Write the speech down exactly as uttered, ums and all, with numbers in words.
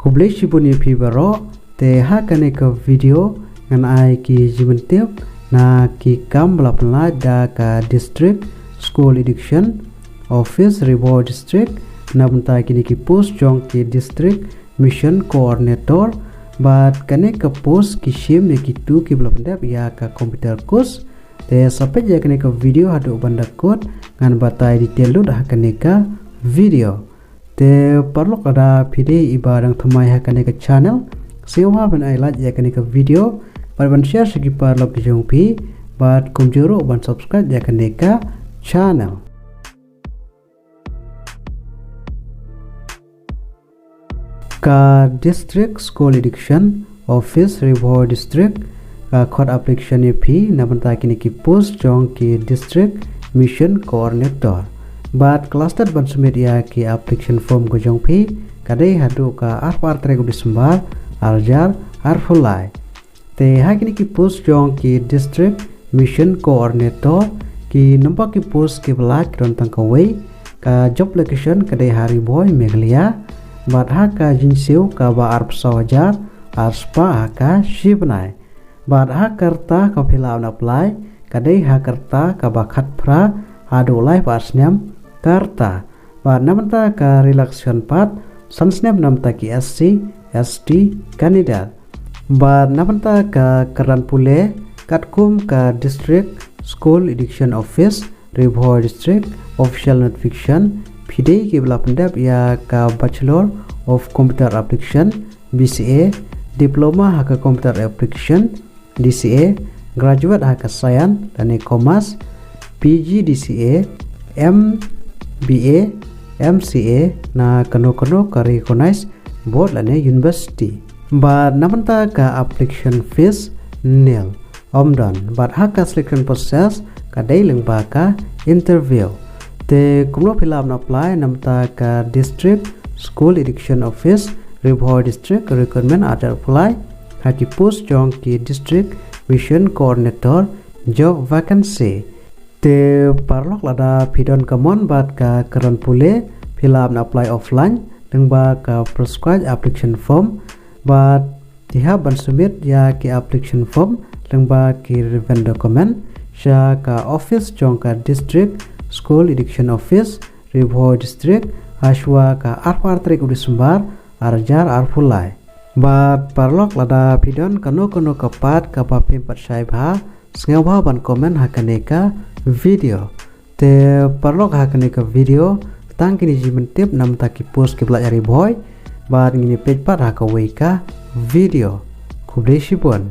Khublei shibun ïa phi baroh. Te ha kane ka video ngan ai ki jingmyntip na ki kam ba la pynlait da ka District School Education Office, Ri Bhoi District, na bynta kine ki post jong ki District Mission Coordinator. Bad kane ka post ki shim ïa kitu kiba la pyndep ïa ka computer course. Te sa peit ïa kane ka video haduh ban da kut, ngan batai detail lut ha kane ka video. Te paralok, lada phi dei iba dang thymmai ha kane ka channel, sngewbha ban ai like ïa kane ka video bad ban share sha ki paralok ki jong phi, bad kumjuh ruh ban subscribe ïa kane ka channel. Ka District School Education Office, Ri Bhoi District, ka khot application ïa phi na bynta kine ki post jong ki District Mission Coordinator. Bad ka last date ban submit ïa ki application form ka jong phi ka dei haduh ka arphew ar tarik u December, ar hajar arphew lai. Te ha kine ki post jong ki District Mission Coordinator, ki number ki post kiba lait ki don tang kawei. Ka job location ka dei ha Ri Bhoi, Meghalaya. Bad ha ka jingsiew kaba arphew saw hajar ar spah ha ka shi bnai. Bad ha ka rta kaba phi lah ban apply ka dei ha ka rta kaba khatphra haduh laiphew ar snem ka rta. Bad na bynta ka relaxation pat, san snem na bynta ki S C, S T candidate. Bad na bynta ka kyrdan pule, katkum ka District School Education Office, Ri Bhoi District, official notification, phi dei kiba la pyndep ïa ka Bachelor of Computer Application, B C A, Diploma ha ka Computer Application, D C A, graduate ha ka Science lane Commerce, P G D C A, M B A, M C A na kano kano ka recognized board lane university. Bad na bynta ka application fees nil, ym don. Bad ha ka selection process ka dei lyngba ka interview. Te kumno phi lah ban apply na bynta ka District School Education Office, Ri Bhoi District, recruitment, ar hajar arphew lai, ha ki post jong ki District Mission Coordinator job vacancy. Te paralok, lada phi don ka mon bad ka kyrdan pule, phi lah ban apply offline lyngba ka prescribed application form. Bad phi hap ban submit ïa ki application form lyngba ki relevant document sha ka office jong ka District School Education Office, Ri Bhoi District, ha shuwa ka arphew ar tarik u December, ar hajar arphew lai. Bad paralok, lada phi don kano kano ka pat kaba phim pat shai bha, sngewbha ban comment ha kane ka video. Te paralok, ha kane ka video tang kine ki jingmyntip na bynta ki post kiba lait ha Ri Bhoi. Bad ngin ïa peit pat ha kawei ka video. Khublei shibun.